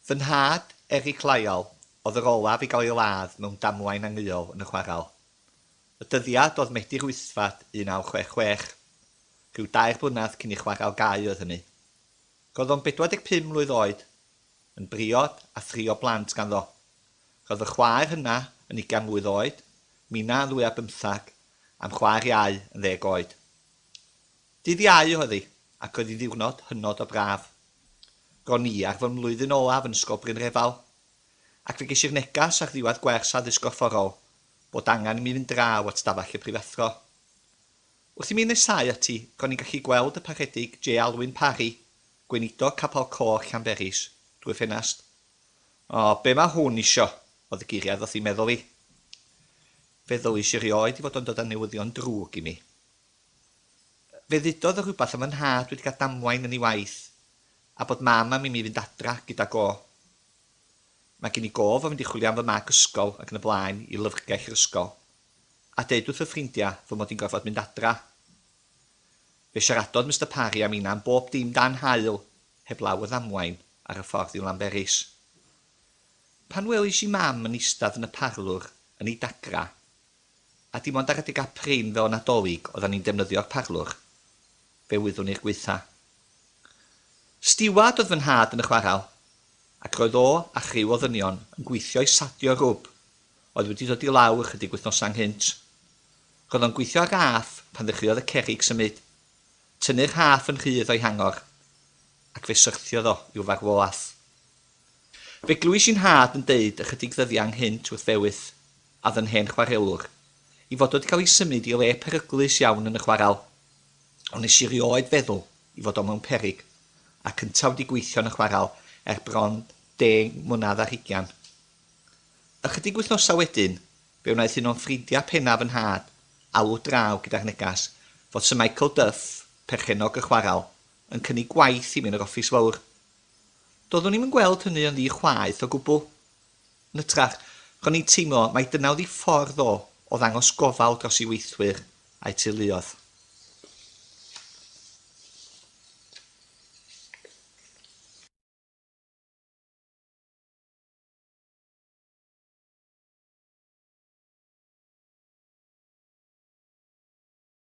Fy nhad, Eric Lyall, oedd yr olaf i gael ei ladd mewn damwain angheuol yn y chwarel. Y dyddiad oedd Medi'r Wythfed 1966. Rhyw dair blynedd cyn i chwarel gau oedd hynny. Roedd o'n 45 mlwydd oed, yn briod a thri o blant ganddo. Roedd fy chwaer hyna yn ugain mlwydd oed, minna yn ddwy ar bymthag, a'm chwaer iau yn ddeg oed. Dydd Iau oedd hi, ac roedd hi'n ddiwrnod hynod o braf. Ro'n i ar fy mlwyddyn olaf yn Ysgol Brynrefail, ac fe ges i'r negas ar ddiwedd gwers Addysg Gorfforol bod angen i mi fynd draw at stafell y prifathro. Wrth i mi nesáu ati, ro'n i'n gallu gweld y Parchedig J Alwyn Parry, gweinidog Capel Coch Llanberis, drwy'r ffenast. O, be mae hwn isio? oedd y geiriau ddoth i meddwl i. Fe ddylish i rioed i fod o'n dod â newyddion drwg i mi. Fe ddudodd o rhywbeth am fy nhad wedi cael damwain yn ei waith, a bod mam am i mi fynd adra gydag o. Mae gen i gof o fynd i chwilio am fy mag ysgol ac yn y blaen i lyfrgell yr ysgol, a deud wrth fy ffrindia fy mod i'n gorfod mynd adra. Fe siaradodd Mister Parry a minna am bob dim dan haul, heblaw y ddamwain ar y ffordd i Lanberis. Pan welis i mam yn eistedd yn y parlwr yn ei dagra, A dim ond ar adegau prin fel y Nadolig oeddan ni'n defnyddio'r parlwr. Fe wyddwn i'r gwaetha. Stiward oedd fy nhad yn y chwarel, ac roedd o a chriw o ddynion yn gweithio i sadio rwb oedd wedi dod i lawr ychydig wythnosau nghynt. Roedd o'n gweithio ar raff pan ddechreuodd y cerrig symud, tynnu'r rhaff yn rhydd o'i hangor, ac fe syrthiodd o i'w farwolaeth. Fe glywis i 'nhad yn deud ychydig ddyddiau nghynt wrth f'ewyrth, a fy hen chwarelwr, i fod wedi cael ei symud i le peryglus iawn yn y chwarel. Ond nes i rioed feddwl i fod o mewn peryg, ac yntau wedi gweithio yn y chwarel er bron deng mlynedd ar hugian. Ychydig wythnosau wedyn, fe wnaeth un o'n ffrindiau pennaf fy nhad alw draw gyda'r negas fod Sir Michael Duff, perchennog y chwarel, yn cynnig gwaith i mi yn yr offis fawr. Doeddwn i'm yn gweld hynny yn ddi-chwaeth o gwbl. Yn hytrach, ro'n i'n teimlo mai dyna oedd ei ffordd o o ddangos gofal dros ei weithwyr a'u teuluoedd.